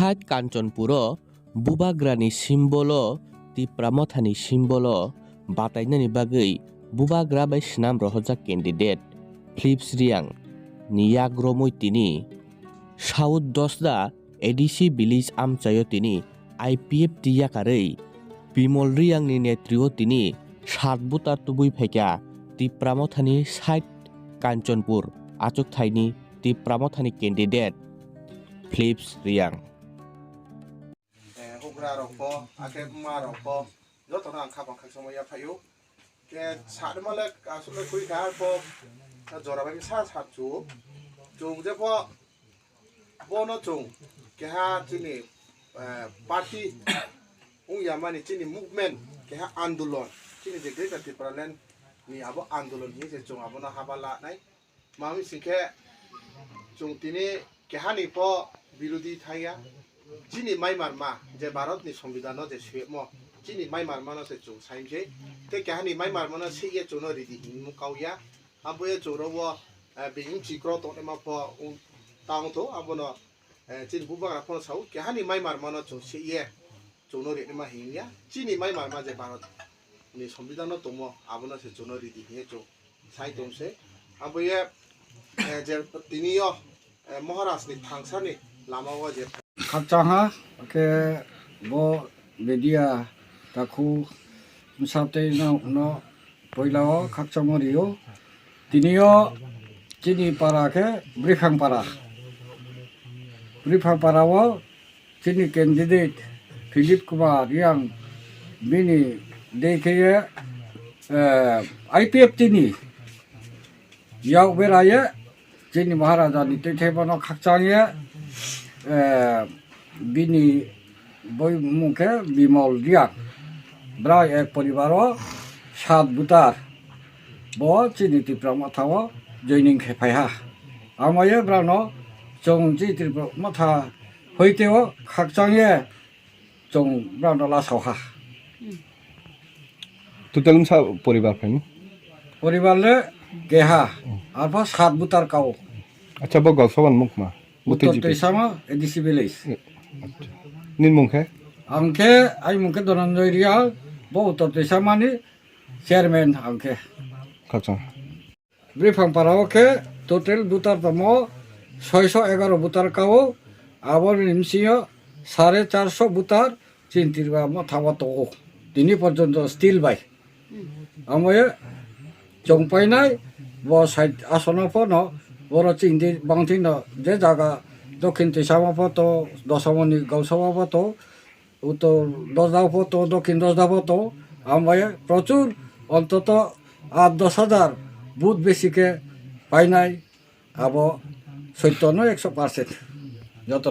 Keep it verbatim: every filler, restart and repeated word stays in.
Side Kanchanpuro Bubagrani symbol o Tipra Mothani symbol o batainani bagwi Bubagra bai swnam rohorjak candidate Philips Reang ni yak romwi tini South Dosda A D C village amchaio tini I P F T yakarwi Bimol Reang ni netrio tini sat butar tubui phaikha Tipra Mothani side Kanchanpur achukthai ni Tipra Mothani candidate Philips Reang. Eh, hugra rok bo, akhe ma rok bo, joto no ang kha bang khakchangma yaphaio. Ke sa de male asuk le koi ka bo, jora bai sa sa chu, chung je bo, bo no chung, keha chini, eh, party, ung ya mani chini movement, keha andolon, chini je Greater Tipraland ni abo andolon hinwi se chung abo no haba la nai. Mami singkhe chung tini kehani pho birodhi thangya. Chini maimarma je Bharat ni Songbidan no je suyemo, chini maimarma no se chung saimse. Te kehani maimarma no seiye chung no ridi hinwi mung kauya. Abo ye chung robo, eh, bini chikro tongnaima pho ung tang tho, abo no, eh, chini bubagra pho no sao. Kehani maimarma no chung seiye chung no rinaima hingya. Chini maimarma je Bharat ni Songbidan no tongmo, abo no se chung no ridi hinwi chung sai tong se. Abo ye, eh, je tini yo, eh, Maharaj ni thangsani lama o je. Khakchang ha, ke bo media takhu msa tei no, no poila o khakchangma rio. Tini yo chini para khe Briphang para. Briphang para o chini candidate Philip Kumar Reang bini dei khe ye, eh, I P F T ni yak bera ye chini Maharaja ni twi thai bono khakchang ye, eh, bini boi mung khe Bimol Reang. Bra ek poribar o sat butar bo chini Tipra Motha o joining khe phai ha. Amo ye bra no chwng chini Tipra Motha hoite o khakchang ye chwng brao no lasao ha. Total msa poribar phaini? Poribar le keha, arpha sat butar kao. Acha, bo Gausabani mung ma? Bo Uttor tei Jiti? Toisama, A D C village. Acha. Nini mung khe? Ang khe, ai mung khe Dhananjoy Reang, bo Uttor Toisama ni chairman ang khe. Khakchang. Briphang para o khe total butar tamo soiso egaro butar kao, aboni bsing o sare charso butar chini Tipra Motha o tongo. Tini porjonto still bai. Amo ye chong painai bo side asono pho no, boro chini bangthi no je jaga Dokhin Toisama pho to, Dosamoni Gausaba pho to, Uttor Dosda pho to, Dokhin Dosda pho to, ambai prochur ontoto aat dos hajar vote besi khe painai abo soitto no ekso percent joto.